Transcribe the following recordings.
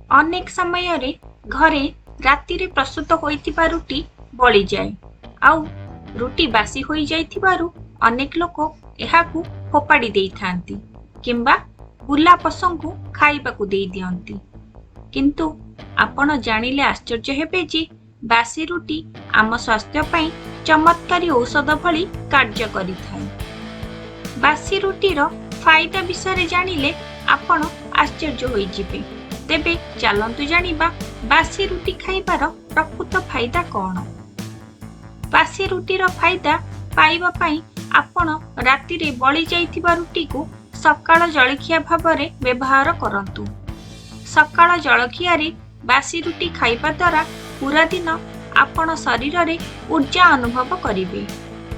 ଅନେକ ସମୟରେ ଘରେ ରାତିରେ ପ୍ରସ୍ତୁତ ହୋଇଥିବା ରୁଟି ବଳିଯାଏ, ଆଉ ରୁଟି ବାସି ହୋଇଯାଇଥିବାରୁ ଅନେକ ଲୋକ ଏହାକୁ ଫୋପାଡ଼ି ଦେଇଥାନ୍ତି କିମ୍ବା ବୁଲା ପଶୁଙ୍କୁ ଖାଇବାକୁ ଦେଇଦିଅନ୍ତି। କିନ୍ତୁ ଆପଣ ଜାଣିଲେ ଆଶ୍ଚର୍ଯ୍ୟ ହେବେ ଯେ ବାସି ରୁଟି ଆମ ସ୍ୱାସ୍ଥ୍ୟ ପାଇଁ ଚମତ୍କାରୀ ଔଷଧ ଭଳି କାର୍ଯ୍ୟ କରିଥାଏ। ବାସି ରୁଟିର ଫାଇଦା ବିଷୟରେ ଜାଣିଲେ ଆପଣ ଆଶ୍ଚର୍ଯ୍ୟ ହୋଇଯିବେ। ତେବେ ଚାଲନ୍ତୁ ଜାଣିବା ବାସି ରୁଟି ଖାଇବାର ପ୍ରକୃତ ଫାଇଦା କ'ଣ। ବାସି ରୁଟିର ଫାଇଦା ପାଇବା ପାଇଁ ଆପଣ ରାତିରେ ବଳି ଯାଇଥିବା ରୁଟିକୁ ସକାଳ ଜଳଖିଆ ଭାବରେ ବ୍ୟବହାର କରନ୍ତୁ। ସକାଳ ଜଳଖିଆରେ ବାସି ରୁଟି ଖାଇବା ଦ୍ୱାରା ପୁରା ଦିନ ଆପଣ ଶରୀରରେ ଉର୍ଜା ଅନୁଭବ କରିବେ,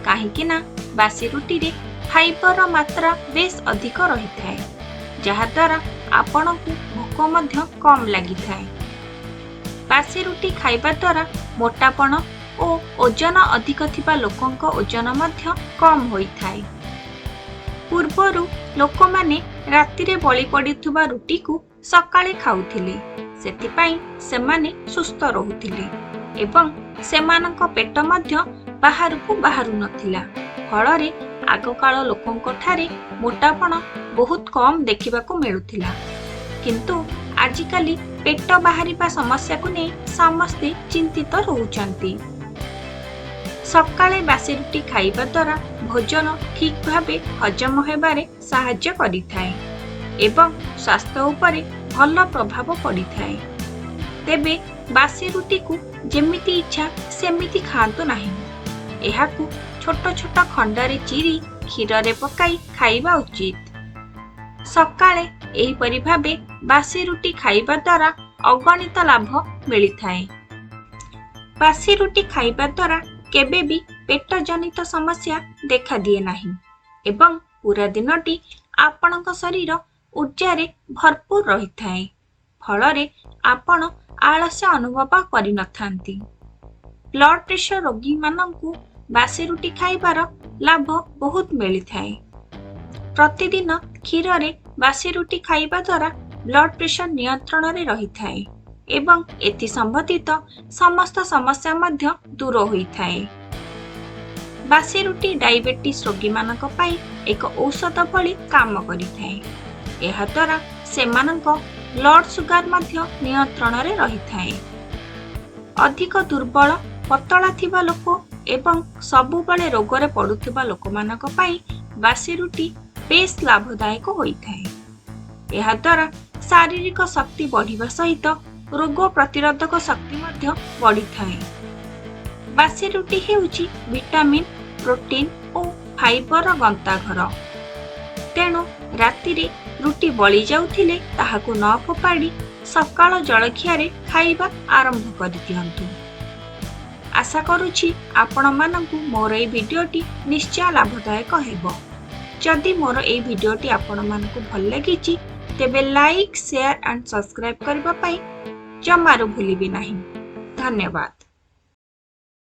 କାହିଁକି ନା ବାସି ରୁଟିରେ ଫାଇବରର ମାତ୍ରା ବେଶ ଅଧିକ ରହିଥାଏ, ଯାହାଦ୍ୱାରା ଆପଣଙ୍କୁ ଭୋକ ମଧ୍ୟ କମ୍ ଲାଗିଥାଏ। ବାସି ରୁଟି ଖାଇବା ଦ୍ୱାରା ମୋଟାପଣ ଓ ଓଜନ ଅଧିକ ଥିବା ଲୋକଙ୍କ ଓଜନ ମଧ୍ୟ କମ୍ ହୋଇଥାଏ। ପୂର୍ବରୁ ଲୋକମାନେ ରାତିରେ ବଳି ପଡୁଥିବା ରୁଟିକୁ ସକାଳେ ଖାଉଥିଲେ, ସେଥିପାଇଁ ସେମାନେ ସୁସ୍ଥ ରହୁଥିଲେ ଏବଂ ସେମାନଙ୍କ ପେଟ ମଧ୍ୟ ବାହାରକୁ ବାହାରୁ ନଥିଲା। ଫଳରେ ଆଗକାଳ ଲୋକଙ୍କ ଠାରେ ମୋଟାପଣ ବହୁତ କମ୍ ଦେଖିବାକୁ ମିଳୁଥିଲା। କିନ୍ତୁ ଆଜିକାଲି ପେଟ ବାହାରିବା ସମସ୍ୟାକୁ ନେଇ ସମସ୍ତେ ଚିନ୍ତିତ ରହୁଛନ୍ତି। ସକାଳେ ବାସି ରୁଟି ଖାଇବା ଦ୍ୱାରା ଭୋଜନ ଠିକ୍ ଭାବେ ହଜମ ହେବାରେ ସାହାଯ୍ୟ କରିଥାଏ ଏବଂ ସ୍ୱାସ୍ଥ୍ୟ ଉପରେ ଭଲ ପ୍ରଭାବ ପଡ଼ିଥାଏ। ତେବେ ବାସି ରୁଟିକୁ ଯେମିତି ଇଚ୍ଛା ସେମିତି ଖାଆନ୍ତୁ ନାହିଁ। ଏହାକୁ ଛୋଟ ଛୋଟ ଖଣ୍ଡରେ ଚିରି କ୍ଷୀରରେ ପକାଇ ଖାଇବା ଉଚିତ। ସକାଳେ ଏହିପରି ଭାବେ ବାସି ରୁଟି ଖାଇବା ଦ୍ୱାରା ଅଗଣିତ ଲାଭ ମିଳିଥାଏ। ବାସି ରୁଟି ଖାଇବା ଦ୍ୱାରା କେବେ ବି ପେଟ ଜନିତ ସମସ୍ୟା ଦେଖାଦିଏ ନାହିଁ ଏବଂ ପୁରା ଦିନଟି ଆପଣଙ୍କ ଶରୀର ଉର୍ଜାରେ ଭରପୁର ରହିଥାଏ। ଫଳରେ ଆପଣ ଆଳସ୍ୟ ଅନୁଭବ କରିନଥାନ୍ତି। ବ୍ଲଡ ପ୍ରେସର ରୋଗୀମାନଙ୍କୁ ବାସି ରୁଟି ଖାଇବାର ଲାଭ ବହୁତ ମିଳିଥାଏ। ପ୍ରତିଦିନ କ୍ଷୀରରେ ବାସି ରୁଟି ଖାଇବା ଦ୍ୱାରା ବ୍ଲଡ ପ୍ରେସର ନିୟନ୍ତ୍ରଣରେ ରହିଥାଏ ଏବଂ ଏଥି ସମ୍ବନ୍ଧିତ ସମସ୍ତ ସମସ୍ୟା ମଧ୍ୟ ଦୂର ହୋଇଥାଏ। ବାସି ରୁଟି ଡାଇବେଟିସ୍ ରୋଗୀମାନଙ୍କ ପାଇଁ ଏକ ଔଷଧ ଭଳି କାମ କରିଥାଏ। ଏହାଦ୍ୱାରା ସେମାନଙ୍କ ବ୍ଲଡ ସୁଗାର ମଧ୍ୟ ନିୟନ୍ତ୍ରଣରେ ରହିଥାଏ। ଅଧିକ ଦୁର୍ବଳ, ପତଳା ଥିବା ଲୋକ ଏବଂ ସବୁବେଳେ ରୋଗରେ ପଡୁଥିବା ଲୋକମାନଙ୍କ ପାଇଁ ବାସି ରୁଟି ବେଶ ଲାଭଦାୟକ ହୋଇଥାଏ। ଏହାଦ୍ୱାରା ଶାରୀରିକ ଶକ୍ତି ବଢ଼ିବା ସହିତ ରୋଗ ପ୍ରତିରୋଧକ ଶକ୍ତି ମଧ୍ୟ ବଢ଼ିଥାଏ। ବାସି ରୁଟି ହେଉଛି ଭିଟାମିନ୍, ପ୍ରୋଟିନ୍ ଓ ଫାଇବରର ଗନ୍ତାଘର। ତେଣୁ ରାତିରେ ରୁଟି ବଳି ଯାଉଥିଲେ ତାହାକୁ ନ ଫୋପାଡ଼ି ସକାଳ ଜଳଖିଆରେ ଖାଇବା ଆରମ୍ଭ କରିଦିଅନ୍ତୁ। ଆଶା କରୁଛି ଆପଣମାନଙ୍କୁ ମୋର ଏଇ ଭିଡ଼ିଓଟି ନିଶ୍ଚୟ ଲାଭଦାୟକ ହେବ। ଯଦି ମୋର ଏଇ ଭିଡ଼ିଓଟି ଆପଣମାନଙ୍କୁ ଭଲ ଲାଗିଛି, ତେବେ ଲାଇକ୍, ସେୟାର ଆଣ୍ଡ ସବସ୍କ୍ରାଇବ୍ କରିବା ପାଇଁ ଜମାରୁ ଭୁଲିବେ ନାହିଁ। ଧନ୍ୟବାଦ।